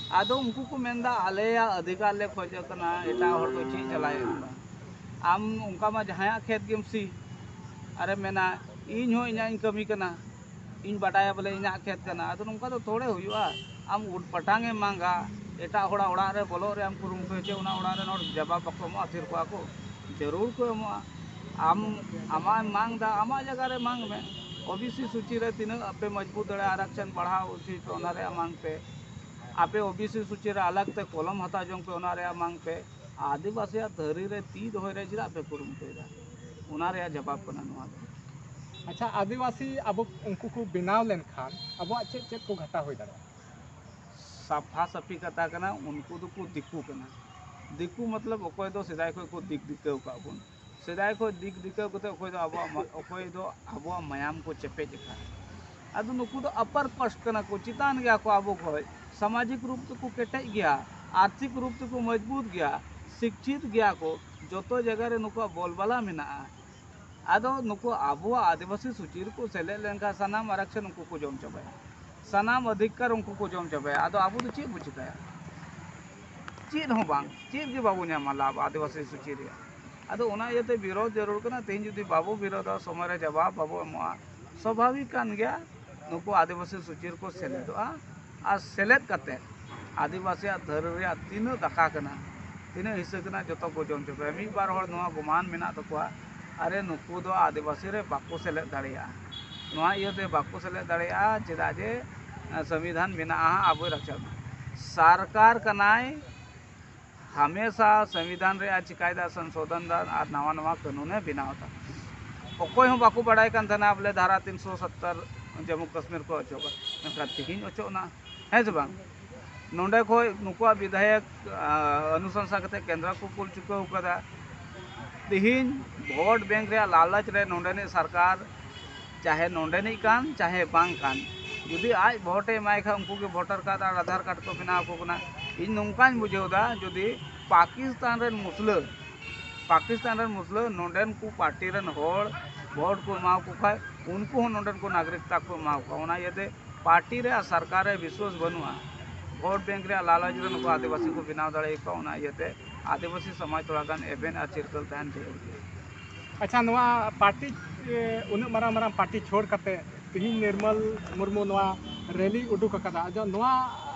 ᱟᱫᱚ ᱩᱱᱠᱩ ᱠᱚ ᱢᱮᱱᱫᱟ, "ᱟᱞᱮᱭᱟᱜ ᱚᱫᱷᱤᱠᱟᱨ ᱞᱮ ᱠᱷᱚᱡᱚᱜ ᱠᱟᱱᱟ, ᱮᱴᱟᱜ ᱦᱚᱲ ᱫᱚ ᱪᱮᱫ ᱪᱟᱞᱟᱣ ᱮᱱ ᱛᱟᱢᱟ? ᱟᱢ ᱚᱱᱠᱟ ᱢᱟ ᱡᱟᱦᱟᱸᱭᱟᱜ ᱠᱷᱮᱛ ᱜᱮᱢ ᱥᱤ, ᱟᱨᱮᱢ ᱢᱮᱱᱟ, 'ᱤᱧ ᱦᱚᱸ ᱤᱧᱟᱹᱜ ᱤᱧ ᱠᱟᱹᱢᱤ ᱠᱟᱱᱟ, ᱤᱧ ᱵᱟᱰᱟᱭᱟ ᱵᱚᱞᱮ ᱤᱧᱟᱹᱜ ᱠᱷᱮᱛ ᱠᱟᱱᱟ.'" ᱟᱫᱚ ᱱᱚᱝᱠᱟ ᱫᱚ ᱛᱷᱚᱲᱮ ᱦᱩᱭᱩᱜᱼᱟ᱾ ᱟᱢ ᱩᱴᱯᱟᱴᱟᱝ ᱮᱢ ᱢᱟᱜᱟ, ᱮᱴᱟᱜ ᱦᱚᱲᱟᱜ ᱚᱲᱟᱜ ᱨᱮ ᱵᱚᱞᱚᱜ ᱨᱮᱭᱟᱜ ᱮᱢ ᱠᱩᱨᱩᱢᱩᱴᱩᱭᱟ, ᱪᱮ ᱚᱱᱟ ᱚᱲᱟᱜ ᱨᱮᱱ ᱦᱚᱲ ᱡᱟᱵᱟᱵ ᱵᱟᱠᱚ ᱮᱢᱚᱜᱼᱟ? ᱛᱷᱤᱨ ᱠᱚᱜᱼᱟ ᱠᱚ? ᱡᱟᱹᱨᱩᱲ ᱠᱚ ᱮᱢᱚᱜᱼᱟ᱾ ᱟᱢ ᱟᱢᱟᱜ ᱮᱢ ᱢᱟᱝ ᱫᱟ, ᱟᱢᱟᱜ ᱡᱟᱭᱜᱟ ᱨᱮ ᱢᱟᱝ ᱢᱮ᱾ ᱳᱵᱤᱥᱤ ᱥᱩᱪᱤ ᱨᱮ ᱛᱤᱱᱟᱹᱜ ᱟᱯᱮ ᱢᱚᱡᱽᱵᱩᱛ ᱫᱟᱲᱮᱭᱟᱜᱼᱟ, ᱟᱨᱟᱠᱥᱚᱱ ᱵᱟᱲᱦᱟᱣ ᱦᱚᱪᱚᱭ ᱯᱮ, ᱚᱱᱟ ᱨᱮᱭᱟᱜ ᱢᱟᱝ ᱯᱮ᱾ ᱟᱯᱮ ᱳᱵᱤᱥᱤ ᱥᱩᱪᱤ ᱨᱮ ᱟᱞᱟᱜᱽ ᱛᱮ ᱠᱚᱞᱚᱢ ᱦᱟᱛᱟᱣ ᱡᱚᱝ ᱯᱮ, ᱚᱱᱟ ᱨᱮᱭᱟᱜ ᱢᱟᱝ ᱯᱮ᱾ ᱟᱹᱫᱤᱵᱟᱹᱥᱤᱭᱟᱜ ᱛᱷᱟᱹᱨᱤ ᱨᱮ ᱛᱤ ᱫᱚᱦᱚᱭ ᱨᱮ ᱪᱮᱫᱟᱜ ᱯᱮ ᱠᱩᱨᱩᱢᱩᱴᱩᱭᱮᱫᱟ? ᱚᱱᱟ ᱨᱮᱭᱟᱜ ᱡᱚᱵᱟᱵ ᱠᱟᱱᱟ ᱱᱚᱣᱟ ᱫᱚ᱾ ᱟᱪᱪᱷᱟ, ᱟᱹᱫᱤᱵᱟᱹᱥᱤ ᱟᱵᱚ ᱩᱱᱠᱩ ᱠᱚ ᱵᱮᱱᱟᱣ ᱞᱮᱱᱠᱷᱟᱱ ᱟᱵᱚᱣᱟᱜ ᱪᱮᱫ ᱪᱮᱫ ᱠᱚ ᱜᱷᱟᱴᱟᱣ ᱦᱩᱭ ᱫᱟᱲᱮᱭᱟᱜᱼᱟ? ᱥᱟᱯᱷᱟ ᱥᱟᱹᱯᱷᱤ ᱠᱟᱛᱷᱟ ᱠᱟᱱᱟ, ᱩᱱᱠᱩ ᱫᱚᱠᱚ ᱫᱤᱠᱩ ᱠᱟᱱᱟ᱾ ᱫᱤᱠᱩ ᱢᱚᱛᱞᱚᱵ ᱚᱠᱚᱭ ᱫᱚ ᱥᱮᱫᱟᱭ ᱠᱷᱚᱱ ᱠᱚ ᱫᱤᱠ ᱫᱤᱠᱟᱹᱣ ᱟᱠᱟᱫ ᱵᱚᱱ, ᱥᱮᱫᱟᱭ ᱠᱷᱚᱱ ᱫᱤᱠ ᱫᱤᱠᱟᱹᱣ ᱠᱟᱛᱮ ᱚᱠᱚᱭ ᱫᱚ ᱟᱵᱚᱣᱟᱜ ᱢᱟ-, ᱚᱠᱚᱭ ᱫᱚ ᱟᱵᱚᱣᱟᱜ ᱢᱟᱭᱟᱢ ᱠᱚ ᱪᱮᱯᱮᱡ ᱟᱠᱟᱫ᱾ ᱟᱫᱚ ᱱᱩᱠᱩ ᱫᱚ ᱟᱯᱟᱨ ᱠᱟᱥᱴ ᱠᱟᱱᱟ ᱠᱚ, ᱪᱮᱛᱟᱱ ᱜᱮᱭᱟ ᱠᱚ ᱟᱵᱚ ᱠᱷᱚᱱ, ᱥᱟᱢᱟᱡᱤᱠ ᱨᱩᱯ ᱛᱮᱠᱚ ᱠᱮᱴᱮᱡ ᱜᱮᱭᱟ, ᱟᱨᱛᱷᱤᱠ ᱨᱩᱯ ᱛᱮᱠᱚ ᱢᱚᱡᱽᱵᱩᱛ ᱜᱮᱭᱟ, ᱥᱤᱠᱪᱷᱤᱛ ᱜᱮᱭᱟ ᱠᱚ, ᱡᱚᱛᱚ ᱡᱟᱭᱜᱟ ᱨᱮ ᱱᱩᱠᱩᱣᱟᱜ ᱵᱚᱞᱵᱟᱞᱟ ᱢᱮᱱᱟᱜᱼᱟ᱾ ᱟᱫᱚ ᱱᱩᱠᱩ ᱟᱵᱚᱣᱟᱜ ᱟᱹᱫᱤᱵᱟᱹᱥᱤ ᱥᱩᱪᱤ ᱨᱮᱠᱚ ᱥᱮᱞᱮᱫ ᱞᱮᱱᱠᱷᱟᱱ ᱥᱟᱱᱟᱢ ᱟᱨᱟᱠᱥᱚᱱ ᱩᱱᱠᱩ ᱠᱚ ᱡᱚᱢ ᱪᱟᱵᱟᱭᱟ, ᱥᱟᱱᱟᱢ ᱚᱫᱷᱤᱠᱟᱨ ᱩᱱᱠᱩ ᱠᱚ ᱡᱚᱢ ᱪᱟᱵᱟᱭᱟ᱾ ᱟᱫᱚ ᱟᱵᱚ ᱫᱚ ᱪᱮᱫ ᱵᱚ ᱪᱤᱠᱟᱹᱭᱟ? ᱪᱮᱫ ᱦᱚᱸ ᱵᱟᱝ, ᱪᱮᱫ ᱜᱮ ᱵᱟᱵᱚ ᱧᱟᱢᱟ ᱞᱟᱵᱷ ᱟᱹᱫᱤᱵᱟᱹᱥᱤ ᱥᱩᱪᱤ ᱨᱮᱭᱟᱜ᱾ ᱟᱫᱚ ᱚᱱᱟ ᱤᱭᱟᱹᱛᱮ ᱵᱤᱨᱳᱫᱷ ᱡᱟᱹᱨᱩᱲ ᱠᱟᱱᱟ᱾ ᱛᱮᱦᱮᱧ ᱡᱩᱫᱤ ᱵᱟᱵᱚ ᱵᱤᱨᱳᱫᱷᱟ, ᱥᱚᱢᱚᱭ ᱨᱮ ᱡᱟᱵᱟᱵ ᱵᱟᱵᱚ ᱮᱢᱚᱜᱼᱟ, ᱥᱟᱵᱷᱟᱵᱤᱠ ᱠᱟᱱ ᱜᱮᱭᱟ, ᱱᱩᱠᱩ ᱟᱹᱫᱤᱵᱟᱹᱥᱤ ᱥᱩᱪᱤ ᱨᱮᱠᱚ ᱥᱮᱞᱮᱫᱚᱜᱼᱟ᱾ ᱟᱨ ᱥᱮᱞᱮᱫ ᱠᱟᱛᱮ ᱟᱹᱫᱤᱵᱟᱹᱥᱤᱭᱟᱜ ᱛᱷᱟᱹᱨᱤ ᱨᱮᱭᱟᱜ ᱛᱤᱱᱟᱹᱜ ᱫᱟᱠᱟ ᱠᱟᱱᱟ, ᱛᱤᱱᱟᱹᱜ ᱦᱤᱥᱟᱹ ᱠᱟᱱᱟ, ᱡᱚᱛᱚ ᱠᱚ ᱡᱚᱢ ᱪᱟᱵᱟᱭᱟ᱾ ᱢᱤᱫ ᱵᱟᱨ ᱦᱚᱲ ᱱᱚᱣᱟ ᱜᱩᱢᱟᱱ ᱢᱮᱱᱟᱜ ᱛᱟᱠᱚᱣᱟ, ᱟᱨᱮ, ᱱᱩᱠᱩ ᱫᱚ ᱟᱹᱫᱤᱵᱟᱹᱥᱤ ᱨᱮ ᱵᱟᱠᱚ ᱥᱮᱞᱮᱫ ᱫᱟᱲᱮᱭᱟᱜᱼᱟ᱾ ᱱᱚᱣᱟ ᱤᱭᱟᱹᱛᱮ ᱵᱟᱠᱚ ᱥᱮᱞᱮᱫ ᱫᱟᱲᱮᱭᱟᱜᱼᱟ, ᱪᱮᱫᱟᱜ ᱡᱮ, ᱮ, ᱥᱚᱝᱵᱤᱫᱷᱟᱱ ᱢᱮᱱᱟᱜᱼᱟ, ᱟᱵᱚᱭ ᱨᱟᱠᱷᱟ᱾ ᱥᱚᱨᱠᱟᱨ ᱠᱟᱱᱟᱭ, ᱦᱟᱢᱮᱥᱟ ᱥᱚᱝᱵᱤᱫᱷᱟᱱ ᱨᱮ ᱟᱨ ᱪᱤᱠᱟᱭ ᱫᱟ, ᱥᱚᱝᱥᱳᱫᱷᱚᱱ ᱫᱟ ᱟᱨ ᱱᱟᱣᱟ ᱱᱟᱣᱟ ᱠᱟᱹᱱᱩᱱᱮ ᱵᱮᱱᱟᱣ ᱫᱟ᱾ ᱚᱠᱚᱭ ᱦᱚᱸ ᱵᱟᱠᱚ ᱵᱟᱲᱟᱭ ᱠᱟᱱ ᱛᱟᱦᱮᱱᱟ ᱵᱚᱞᱮ ᱫᱷᱟᱨᱟ ᱛᱤᱱᱥᱚ ᱥᱚᱛᱛᱚᱨ ᱡᱚᱢᱢᱩ ᱠᱟᱥᱢᱤᱨ ᱠᱚ ᱚᱪᱚᱜᱟ, ᱢᱮᱱᱠᱷᱟᱱ ᱛᱮᱦᱮᱧ ᱚᱪᱚᱜ ᱮᱱᱟ, ᱦᱮᱸ ᱥᱮ ᱵᱟᱝ? ᱱᱚᱰᱮ ᱠᱷᱚᱡ ᱱᱩᱠᱩᱣᱟᱜ ᱵᱤᱫᱷᱟᱭᱚᱠ, ᱟ, ᱚᱱᱩᱥᱚᱝᱥᱟ ᱠᱟᱛᱮ ᱠᱮᱱᱫᱨᱚ ᱠᱚ ᱠᱩᱞ ᱪᱩᱠᱟᱹᱣ ᱠᱟᱫᱟ᱾ ᱛᱮᱦᱮᱧ ᱵᱷᱳᱴ ᱵᱮᱝᱠ ᱨᱮᱭᱟᱜ ᱞᱟᱞᱚᱪ ᱨᱮ ᱱᱚᱰᱮᱱᱤᱡ ᱥᱚᱨᱠᱟᱨ, ᱪᱟᱦᱮ ᱱᱚᱰᱮᱱᱤᱡ ᱠᱟᱱ ᱪᱟᱦᱮ ᱵᱟᱝ ᱠᱟᱱ, ᱡᱩᱫᱤ ᱟᱡ ᱵᱷᱳᱴᱮ ᱮᱢᱟᱭ ᱠᱷᱟᱱ ᱩᱱᱠᱩ ᱜᱮ ᱵᱷᱳᱴᱟᱨ ᱠᱟᱨᱰ ᱟᱨ ᱟᱫᱷᱟᱨ ᱠᱟᱨᱰ ᱠᱚ ᱵᱮᱱᱟᱣ ᱟᱠᱚ ᱠᱟᱱᱟ᱾ ᱤᱧ ᱱᱚᱝᱠᱟᱧ ᱵᱩᱡᱷᱟᱹᱣ ᱮᱫᱟ, ᱡᱩᱫᱤ ᱯᱟᱠᱤᱥᱛᱟᱱ ᱨᱮᱱ ᱢᱩᱥᱞᱟᱹ, ᱯᱟᱠᱤᱥᱛᱟᱱ ᱨᱮᱱ ᱢᱩᱥᱞᱟᱹ ᱱᱚᱰᱮᱱ ᱠᱚ ᱯᱟᱨᱴᱤ ᱨᱮᱱ ᱦᱚᱲ ᱵᱷᱳᱴ ᱠᱚ ᱮᱢᱟ ᱠᱚ ᱠᱷᱟᱡ, ᱩᱱᱠᱩ ᱦᱚᱸ ᱱᱚᱰᱮᱱ ᱠᱚ ᱱᱟᱜᱚᱨᱤᱠᱛᱟ ᱠᱚ ᱮᱢᱟ ᱠᱚᱣᱟ᱾ ᱚᱱᱟ ᱤᱭᱟᱹᱛᱮ ᱯᱟᱨᱴᱤ ᱨᱮ ᱟᱨ ᱥᱚᱨᱠᱟᱨ ᱨᱮ ᱵᱤᱥᱣᱟᱥ ᱵᱟᱹᱱᱩᱜᱼᱟ᱾ ᱵᱷᱳᱴ ᱵᱮᱝᱠ ᱨᱮᱭᱟᱜ ᱞᱟᱞᱚᱪ ᱨᱮ ᱱᱩᱠᱩ ᱟᱹᱫᱤᱵᱟᱹᱥᱤ ᱠᱚ ᱵᱮᱱᱟᱣ ᱫᱟᱲᱮᱭᱟᱠᱚᱣᱟ᱾ ᱚᱱᱟ ᱤᱭᱟᱹᱛᱮ ᱟᱹᱫᱤᱵᱟᱹᱥᱤ ᱥᱚᱢᱟᱡᱽ ᱛᱷᱚᱲᱟ ᱜᱟᱱ ᱮᱵᱷᱮᱱ ᱟᱨ ᱪᱤᱨᱜᱟᱹᱞ ᱛᱟᱦᱮᱱ ᱡᱟᱹᱨᱩᱲ ᱜᱮᱭᱟ᱾ ᱟᱪᱪᱷᱟ, ᱱᱚᱣᱟ ᱯᱟᱨᱴᱤ ᱮ, ᱩᱱᱟᱹᱜ ᱢᱟᱨᱟᱝ ᱢᱟᱨᱟᱝ ᱯᱟᱨᱴᱤ ᱪᱷᱳᱲ ᱠᱟᱛᱮ ᱛᱤᱦᱤᱧ ᱱᱤᱨᱢᱚᱞ ᱢᱩᱨᱢᱩ ᱱᱚᱣᱟ ᱨᱮᱞᱤ ᱩᱰᱩᱠ ᱟᱠᱟᱫᱟ᱾ ᱟᱫᱚ ᱱᱚᱣᱟ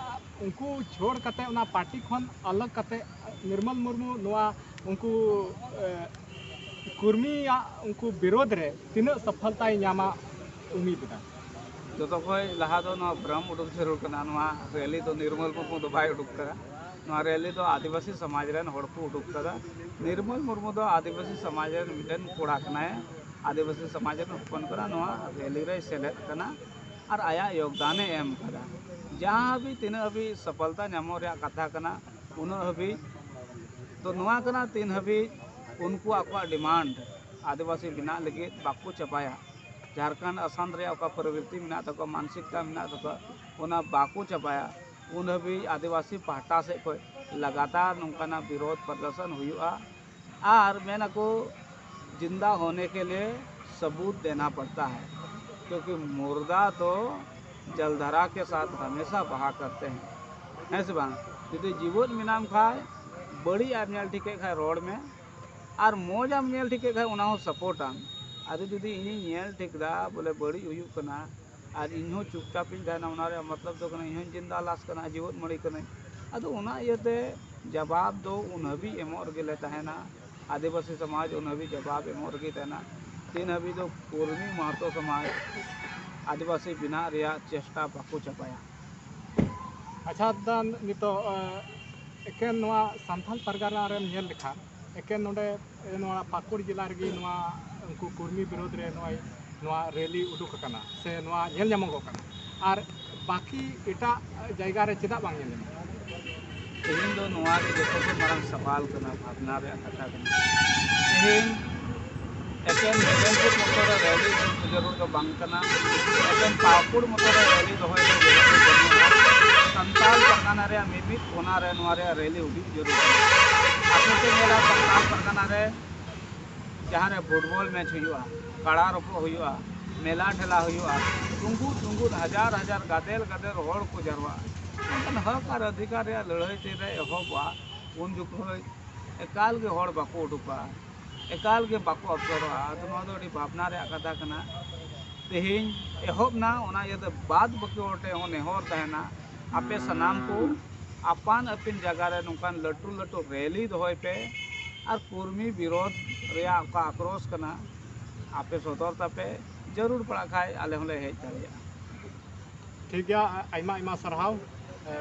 ᱩᱱᱠᱩ ᱪᱷᱳᱲ ᱠᱟᱛᱮ ᱚᱱᱟ ᱯᱟᱨᱴᱤ ᱠᱷᱚᱱ ᱟᱞᱟᱜᱽ ᱠᱟᱛᱮ ᱱᱤᱨᱢᱚᱞ ᱢᱩᱨᱢᱩ ᱱᱚᱣᱟ ᱩᱱᱠᱩ ᱮ, ᱠᱩᱨᱢᱤᱭᱟᱜ ᱩᱱᱠᱩ ᱵᱤᱨᱳᱫᱷ ᱨᱮ ᱛᱤᱱᱟᱹᱜ ᱥᱚᱯᱷᱚᱞᱛᱟᱭ ᱧᱟᱢᱟ ᱩᱢᱤᱫ ᱮᱫᱟ? ᱡᱚᱛᱚ ᱠᱷᱚᱱ ᱞᱟᱦᱟ ᱫᱚ ᱱᱚᱣᱟ ᱵᱷᱨᱚᱢ ᱩᱰᱩᱠ ᱡᱟᱹᱨᱩᱲ ᱠᱟᱱᱟ᱾ ᱱᱚᱣᱟ ᱨᱮᱞᱤ ᱫᱚ ᱱᱤᱨᱢᱚᱞ ᱢᱩᱨᱢᱩ ᱫᱚ ᱵᱟᱭ ᱩᱰᱩᱠ ᱠᱟᱫᱟ᱾ ᱱᱚᱣᱟ ᱨᱮᱞᱤ ᱫᱚ ᱟᱹᱫᱤᱵᱟᱹᱥᱤ ᱥᱚᱢᱟᱡᱽ ᱨᱮᱱ ᱦᱚᱲ ᱠᱚ ᱩᱰᱩᱠ ᱠᱟᱫᱟ᱾ ᱱᱤᱨᱢᱚᱞ ᱢᱩᱨᱢᱩ ᱫᱚ ᱟᱹᱫᱤᱵᱟᱹᱥᱤ ᱥᱚᱢᱟᱡᱽ ᱨᱮᱱ ᱢᱤᱫᱴᱮᱱ ᱠᱚᱲᱟ ᱠᱟᱱᱟᱭ, ᱟᱹᱫᱤᱵᱟᱹᱥᱤ ᱥᱚᱢᱟᱡᱽ ᱨᱮᱱ ᱦᱚᱯᱚᱱ ᱠᱟᱱᱟ᱾ ᱱᱚᱣᱟ ᱨᱮᱞᱤ ᱨᱮᱭ ᱥᱮᱞᱮᱫ ᱠᱟᱱᱟ ᱟᱨ ᱟᱭᱟᱜ ᱭᱳᱜᱽᱫᱟᱱᱮ ᱮᱢ ᱠᱟᱫᱟ᱾ ᱡᱟᱦᱟᱸ ᱦᱟᱹᱵᱤᱡ ᱛᱤᱱᱟᱹᱜ ᱦᱟᱹᱵᱤᱡ ᱥᱚᱯᱷᱚᱞᱛᱟ ᱧᱟᱢᱚᱜ ᱨᱮᱭᱟᱜ ᱠᱟᱛᱷᱟ ᱠᱟᱱᱟ, ᱩᱱᱟᱹᱜ ᱦᱟᱹᱵᱤᱡ ᱫᱚ ᱱᱚᱣᱟ ᱠᱟᱱᱟ, ᱛᱤᱱ ᱦᱟᱹᱵᱤᱡ ᱩᱱᱠᱩ ᱟᱠᱚᱣᱟᱜ ᱰᱤᱢᱟᱱᱰ ᱟᱹᱫᱤᱵᱟᱹᱥᱤ ᱵᱮᱱᱟᱜ ᱞᱟᱹᱜᱤᱫ ᱵᱟᱠᱚ ᱪᱟᱵᱟᱭᱟ᱾ ᱡᱷᱟᱲᱠᱷᱚᱸᱰ ᱟᱥᱟᱢ ᱨᱮᱭᱟᱜ ᱚᱠᱟ ᱯᱨᱚᱵᱨᱤᱛᱤ ᱢᱮᱱᱟᱜ ᱛᱟᱠᱚᱣᱟ, ᱢᱟᱱᱥᱤᱠᱛᱟ ᱢᱮᱱᱟᱜ ᱛᱟᱠᱚᱣᱟ, ᱚᱱᱟ ᱵᱟᱠᱚ ᱪᱟᱵᱟᱭᱟ᱾ ᱩᱱ ᱦᱟᱹᱵᱤᱡ ᱟᱹᱫᱤᱵᱟᱹᱥᱤ ᱯᱟᱦᱴᱟ ᱥᱮᱫ ᱠᱷᱚᱱ ᱞᱟᱜᱟᱛᱟᱨ ᱱᱚᱝᱠᱟᱱᱟᱜ ᱵᱤᱨᱳᱫᱷ ᱯᱨᱚᱫᱚᱨᱥᱚᱱ ᱦᱩᱭᱩᱜᱼᱟ᱾ ᱟᱨ ᱢᱮᱱ ᱟᱠᱚ, जिंदा होने के लिए सबूत देना पड़ता है, क्योंकि मुर्दा तो जलधरा के साथ हमेशा बहा करते हैं, ᱦᱮᱸ ᱥᱮ ᱵᱟᱝ? ᱡᱩᱫᱤ ᱡᱤᱣᱮᱫ ᱢᱮᱱᱟᱢ ᱠᱷᱟᱡ, ᱵᱟᱹᱲᱤᱡ ᱮᱢ ᱧᱮᱞ ᱴᱷᱤᱠᱮᱫ ᱠᱷᱟᱡ ᱨᱚᱲ ᱢᱮ, ᱟᱨ ᱢᱚᱡᱽ ᱮᱢ ᱧᱮᱞ ᱴᱷᱤᱠᱮᱫ ᱠᱷᱟᱡ ᱚᱱᱟ ᱦᱚᱸ ᱥᱟᱯᱳᱨᱴ ᱟᱢ᱾ ᱟᱫᱚ ᱡᱩᱫᱤ ᱤᱧᱤᱧ ᱧᱮᱞ ᱴᱷᱤᱠ ᱫᱟ ᱵᱚᱞᱮ ᱵᱟᱹᱲᱤᱡ ᱦᱩᱭᱩᱜ ᱠᱟᱱᱟ ᱟᱨ ᱤᱧ ᱦᱚᱸ ᱪᱩᱯᱪᱟᱯ ᱤᱧ ᱛᱟᱦᱮᱱᱟ, ᱚᱱᱟ ᱨᱮᱭᱟᱜ ᱢᱚᱛᱞᱚᱵ ᱫᱚ ᱠᱟᱱᱟ ᱤᱧ ᱦᱚᱸᱧ ᱡᱤᱱᱫᱟ ᱞᱟᱥ ᱠᱟᱱᱟ, ᱡᱤᱣᱮᱫ ᱢᱟᱹᱲᱤ ᱠᱟᱹᱱᱟᱹᱧ᱾ ᱟᱫᱚ ᱚᱱᱟ ᱤᱭᱟᱹᱛᱮ ᱡᱟᱵᱟᱵ ᱫᱚ ᱩᱱ ᱦᱟᱹᱵᱤᱡ ᱮᱢᱚᱜ ᱨᱮᱜᱮ ᱞᱮ ᱛᱟᱦᱮᱱᱟ᱾ ᱟᱹᱫᱤᱵᱟᱹᱥᱤ ᱥᱚᱢᱟᱡᱽ ᱩᱱ ᱦᱟᱹᱵᱤᱡ ᱡᱟᱵᱟᱵ ᱮᱢᱚᱜ ᱨᱮᱜᱮ ᱛᱟᱦᱮᱱᱟ, ᱛᱤᱱ ᱦᱟᱹᱵᱤᱡ ᱫᱚ ᱠᱩᱨᱢᱤ ᱢᱟᱦᱟᱛᱚ ᱥᱚᱢᱟᱡᱽ ᱟᱹᱫᱤᱵᱟᱹᱥᱤ ᱵᱮᱱᱟᱜ ᱨᱮᱭᱟᱜ ᱪᱮᱥᱴᱟ ᱵᱟᱠᱚ ᱪᱟᱵᱟᱭᱟ᱾ ᱟᱪᱪᱷᱟ ᱫᱟ, ᱱᱤᱛᱚᱜ ᱮ, ᱮᱠᱮᱱ ᱱᱚᱣᱟ ᱥᱟᱱᱛᱟᱞ ᱯᱟᱨᱜᱟᱱᱟ ᱨᱮᱢ ᱧᱮᱞ ᱞᱮᱠᱷᱟᱱ ᱮᱠᱮᱱ ᱱᱚᱰᱮ ᱮ, ᱱᱚᱣᱟ ᱯᱟᱹᱠᱩᱲ ᱡᱮᱞᱟ ᱨᱮᱜᱮ ᱱᱚᱣᱟ ᱩᱱᱠᱩ ᱠᱩᱨᱢᱤ ᱵᱤᱨᱳᱫᱷ ᱨᱮ ᱱᱚᱣᱟ ᱱᱚᱣᱟ ᱨᱮᱞᱤ ᱩᱰᱩᱠ ᱟᱠᱟᱱᱟ ᱥᱮ ᱱᱚᱣᱟ ᱧᱮᱞ ᱧᱟᱢᱚᱜᱚᱜ ᱠᱟᱱᱟ, ᱟᱨ ᱵᱟᱹᱠᱤ ᱮᱴᱟᱜ ᱡᱟᱭᱜᱟ ᱨᱮ ᱪᱮᱫᱟᱜ ᱵᱟᱝ ᱧᱮᱞ ᱧᱟᱢᱚᱜ ᱠᱟᱱᱟ? ᱛᱮᱦᱮᱧ ᱫᱚ ᱱᱚᱣᱟ ᱜᱮ ᱡᱚᱛᱚ ᱠᱷᱚᱱ ᱢᱟᱨᱟᱝ ᱥᱟᱣᱟᱞ ᱠᱟᱱᱟ, ᱵᱷᱟᱵᱽᱱᱟ ᱨᱮᱭᱟᱜ ᱠᱟᱛᱷᱟ ᱠᱟᱱᱟ᱾ ᱛᱮᱦᱮᱧ ᱮᱠᱮᱱ ᱢᱮᱫᱤᱱᱯᱩᱨ ᱢᱚᱛᱚ ᱨᱮ ᱨᱮᱞᱤ ᱡᱟᱹᱨᱩᱲ ᱫᱚ ᱵᱟᱝ ᱠᱟᱱᱟ, ᱮᱠᱮᱱ ᱯᱟᱹᱠᱩᱲ ᱢᱚᱛᱚ ᱨᱮ ᱨᱮᱞᱤ ᱫᱚᱦᱚᱭ ᱫᱚ ᱡᱟᱹᱨᱩᱲ ᱫᱚ ᱵᱟᱹᱱᱩᱜᱼᱟ᱾ ᱥᱟᱱᱛᱟᱲ ᱯᱟᱨᱜᱟᱱᱟ ᱨᱮᱭᱟᱜ ᱢᱤᱢᱤᱫ ᱠᱚᱱᱟ ᱨᱮ ᱱᱚᱣᱟ ᱨᱮᱭᱟᱜ ᱨᱮᱞᱤ ᱦᱩᱭᱩᱜ ᱡᱟᱹᱨᱩᱲ ᱠᱟᱱᱟ᱾ ᱟᱯᱮ ᱯᱮ ᱧᱮᱞᱟ ᱥᱟᱱᱛᱟᱲ ᱯᱟᱨᱜᱟᱱᱟ ᱨᱮ ᱡᱟᱦᱟᱸ ᱨᱮ ᱯᱷᱩᱴᱵᱚᱞ ᱢᱮᱪ ᱦᱩᱭᱩᱜᱼᱟ, ᱠᱟᱲᱟ ᱨᱚᱯᱚᱜ ᱦᱩᱭᱩᱜᱼᱟ, ᱢᱮᱞᱟ ᱴᱷᱮᱞᱟ ᱦᱩᱭᱩᱜᱼᱟ, ᱴᱩᱸᱜᱩᱫ ᱴᱩᱸᱜᱩᱫ ᱦᱟᱡᱟᱨ ᱦᱟᱡᱟᱨ ᱜᱟᱫᱮᱞ ᱜᱟᱫᱮᱞ ᱦᱚᱲ ᱠᱚ ᱡᱟᱨᱣᱟᱜᱼᱟ᱾ ᱢᱮᱱᱠᱷᱟᱱ ᱦᱚᱠ ᱟᱨ ᱚᱫᱷᱤᱠᱟᱨ ᱨᱮᱭᱟᱜ ᱞᱟᱹᱲᱦᱟᱹᱭ ᱛᱤᱨᱮ ᱮᱦᱚᱵᱚᱜᱼᱟ, ᱩᱱ ᱡᱚᱠᱷᱚᱱ ᱮᱠᱟᱞ ᱜᱮ ᱦᱚᱲ ᱵᱟᱠᱚ ᱩᱰᱩᱠᱚᱜᱼᱟ, ᱮᱠᱟᱞ ᱜᱮ ᱵᱟᱠᱚ ᱚᱯᱥᱚᱨᱚᱜᱼᱟ᱾ ᱟᱫᱚ ᱱᱚᱣᱟ ᱫᱚ ᱟᱹᱰᱤ ᱵᱷᱟᱵᱽᱱᱟ ᱨᱮᱭᱟᱜ ᱠᱟᱛᱷᱟ ᱠᱟᱱᱟ᱾ ᱛᱮᱦᱮᱧ ᱮᱦᱚᱵ ᱱᱟ, ᱚᱱᱟ ᱤᱭᱟᱹᱛᱮ ᱵᱟᱫ ᱵᱟᱹᱠᱤ ᱦᱚᱲ ᱴᱷᱮᱱ ᱦᱚᱸ ᱱᱮᱦᱚᱨ ᱛᱟᱦᱮᱱᱟ, ᱟᱯᱮ ᱥᱟᱱᱟᱢ ᱠᱚ ᱟᱯᱟᱱ ᱟᱹᱯᱤᱱ ᱡᱟᱭᱜᱟ ᱨᱮ ᱱᱚᱝᱠᱟᱱ ᱞᱟᱹᱴᱩ ᱞᱟᱹᱴᱩ ᱨᱮᱞᱤ ᱫᱚᱦᱚᱭ ᱯᱮ ᱟᱨ ᱠᱚᱨᱢᱤ ᱵᱤᱨᱳᱫᱷ ᱨᱮᱭᱟᱜ ᱚᱠᱟ ᱟᱠᱨᱳᱥ ᱠᱟᱱᱟ, ᱟᱯᱮ ᱥᱚᱫᱚᱨ ᱛᱟᱯᱮ, ᱡᱟᱹᱨᱩᱲ ᱯᱟᱲᱟᱜ ᱠᱷᱟᱡ ᱟᱞᱮ ᱦᱚᱸᱞᱮ ᱦᱮᱡ ᱫᱟᱲᱮᱭᱟᱜᱼᱟ᱾ ᱴᱷᱤᱠ ᱜᱮᱭᱟ, ᱟᱭᱢᱟ ᱟᱭᱢᱟ ᱥᱟᱨᱦᱟᱣ᱾ ᱮ,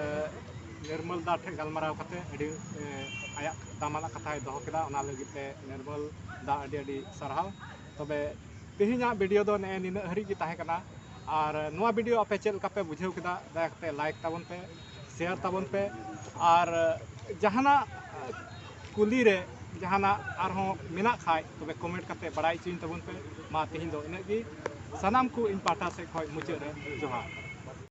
ᱱᱤᱨᱢᱚᱞ ᱫᱟ ᱴᱷᱮᱱ ᱜᱟᱞᱢᱟᱨᱟᱣ ᱠᱟᱛᱮ ᱟᱹᱰᱤ, ᱮ, ᱟᱭᱟᱜ ᱫᱟᱢᱟᱱᱟᱜ ᱠᱟᱛᱷᱟᱭ ᱫᱚᱦᱚ ᱠᱮᱫᱟ, ᱚᱱᱟ ᱞᱟᱹᱜᱤᱫ ᱛᱮ ᱱᱤᱨᱢᱚᱞ ᱫᱟ ᱟᱹᱰᱤ ᱟᱹᱰᱤ ᱥᱟᱨᱦᱟᱣ᱾ ᱛᱚᱵᱮ ᱛᱮᱦᱮᱧᱟᱜ ᱵᱷᱤᱰᱤᱭᱳ ᱫᱚ ᱱᱮᱜᱼᱮ ᱱᱤᱱᱟᱹᱜ ᱦᱟᱹᱨᱤᱡ ᱜᱮ ᱛᱟᱦᱮᱸ ᱠᱟᱱᱟ᱾ ᱟᱨ ᱱᱚᱣᱟ ᱵᱷᱤᱰᱤᱭᱳ ᱟᱯᱮ ᱪᱮᱫ ᱞᱮᱠᱟ ᱯᱮ ᱵᱩᱡᱷᱟᱹᱣ ᱠᱮᱫᱟ, ᱫᱟᱭᱟ ᱠᱟᱛᱮ ᱞᱟᱭᱤᱠ ᱛᱟᱵᱚᱱ ᱯᱮ, ᱥᱮᱭᱟᱨ ᱛᱟᱵᱚᱱ ᱯᱮ, ᱟᱨ ᱡᱟᱦᱟᱱᱟᱜ ᱠᱩᱞᱤ ᱨᱮ ᱡᱟᱦᱟᱱᱟᱜ ᱟᱨᱦᱚᱸ ᱢᱮᱱᱟᱜ ᱠᱷᱟᱡ ᱛᱚᱵᱮ ᱠᱚᱢᱮᱱᱴ ᱠᱟᱛᱮ ᱵᱟᱲᱟᱭ ᱦᱚᱪᱚᱧ ᱛᱟᱵᱚᱱ ᱯᱮ᱾ ᱢᱟ ᱛᱮᱦᱮᱧ ᱫᱚ ᱤᱱᱟᱹᱜ ᱜᱮ, ᱥᱟᱱᱟᱢ ᱠᱚ ᱤᱧ ᱯᱟᱦᱴᱟ ᱥᱮᱫ ᱠᱷᱚᱱ ᱢᱩᱪᱟᱹᱫ ᱨᱮ ᱡᱚᱦᱟᱨ᱾